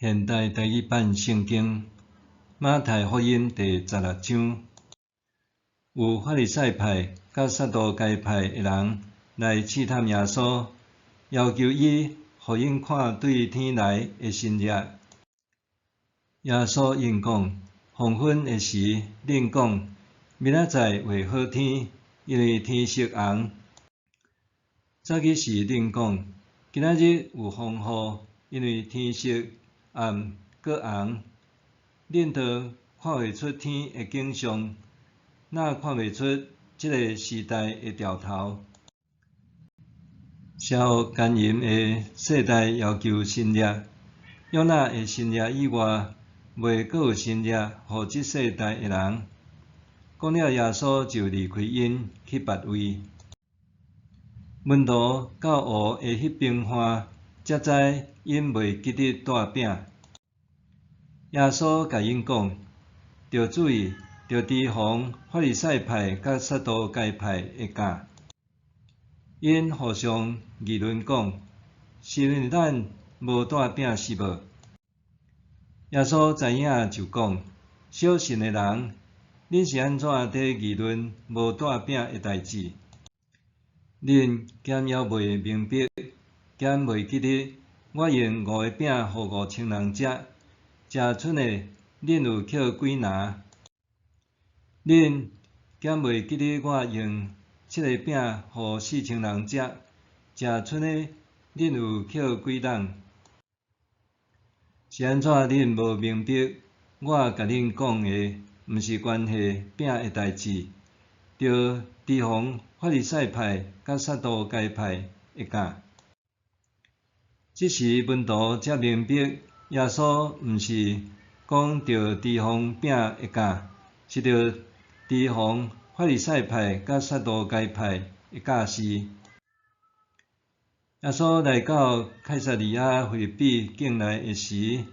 現代台語版聖經馬太福音第十六章，有法利賽派佮撒都該派的人來試探耶穌，要求伊予𪜶看對天來的神跡。耶穌應講：黃昏的時，恁講明仔載會好天，因為天色紅。早起時恁講今仔日有風雨，因為天色暗閣紅。恁都看袂出天的景象，哪看袂出這个時代的兆頭？邪惡姦淫的世代要求神跡，約拿的神跡以外，袂閣有神跡予這世代的人。講了，耶穌就離開𪜶去別位。門徒到湖的彼邊岸，才知𪜶袂記得帶餅。耶穌共𪜶講：著注意，著提防法利賽派佮撒都該派的酵。𪜶互相議論講：是因為咱無帶餅是無？耶穌知影就講：小信的人，恁是按怎佇議論無帶餅的代誌？恁敢猶未明白？敢袂記得我用五个餅予5000人食，食賰的恁有抾幾籃？恁敢袂記得我用七个餅予4000人食，食賰的恁有抾幾籃？是按怎恁無明白我共恁講的，毋是關係餅的代誌？著提防法利賽派佮撒都該派的酵。這時門徒才明白，耶穌毋是講著提防餅的酵，是著提防法利賽派佮撒都該派的教示。耶穌來到凱撒利亞腓立比境內的時，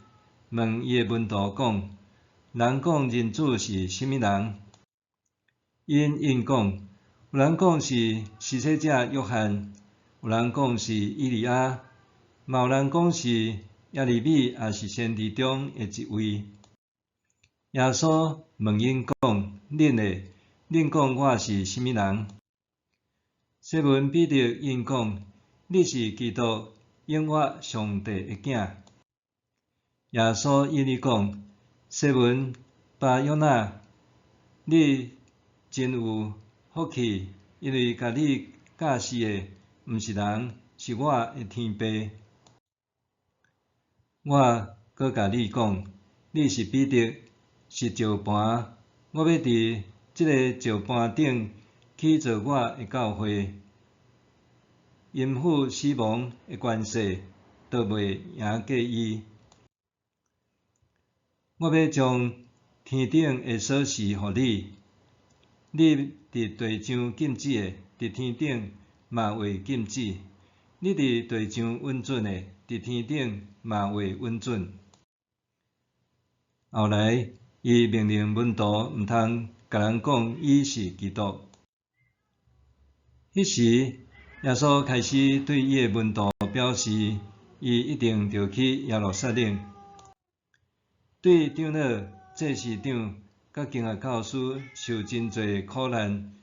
問伊的門徒講：人講人子是啥物人？𪜶應講：有人講是施洗者約翰，有人講是以利亞，嘛有人講是耶利米，抑是先知中的一位。耶穌問𪜶講：恁呢？恁講我是啥物人？西門彼得應講：你是基督，永活上帝的囝。耶穌應伊講：西門巴約那，你真有福氣，因為共你教示的，毋是人，是我的天父。我閣共你講，你是彼得，是石盤，我欲佇這个石盤頂起造我的教會，陰府死亡的權勢都袂贏過伊。我欲將天頂的鎖匙予你，你佇地上禁止的，佇天頂嘛會禁止；你佇地上允准的，佇天頂嘛會允准。後來，伊命令門徒毋通共人講伊是基督。彼時，耶穌開始對伊的門徒表示，伊一定著去耶路撒冷，對長老、祭司長、佮經學教師受真濟苦難，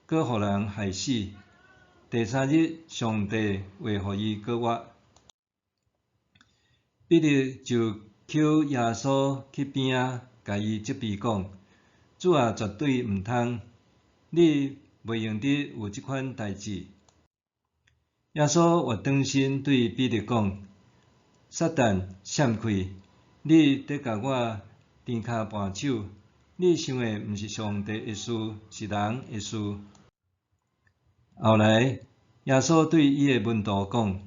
閣予人害死。第三日，上帝會予伊閣活。彼得就抾耶穌去邊仔，共伊責備講：主啊，絕對毋通！你袂用得有這款代誌。耶穌越轉身對彼得講：撒旦，閃開！你佇共我纏跤絆手，你想的毋是上帝的事，是人的事。後來，耶穌對伊的門徒講：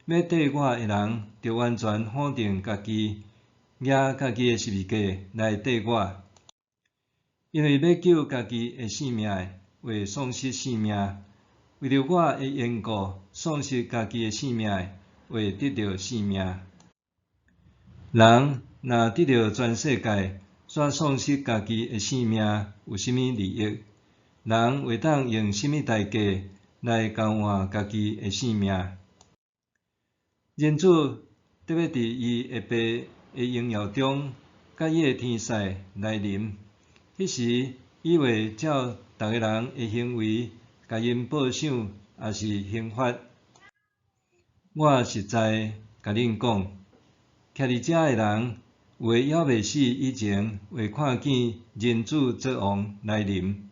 欲綴我的人，著完全否定家己，舉家己的十字架來綴我。因為欲救家己的性命的，會喪失性命；為著我的緣故，喪失家己的性命的，會得著性命。人若得著全世界，卻喪失家己的性命，有啥物利益？人會當用啥物代價來交換家己的性命？人子得欲佇伊的爸的榮耀中，佮伊的天使來臨。彼時，伊會照逐个人的行為，共𪜶報賞，抑是刑罰。我實在共恁講，徛佇遮的人，有的猶未死以前，會看見人子做王來臨。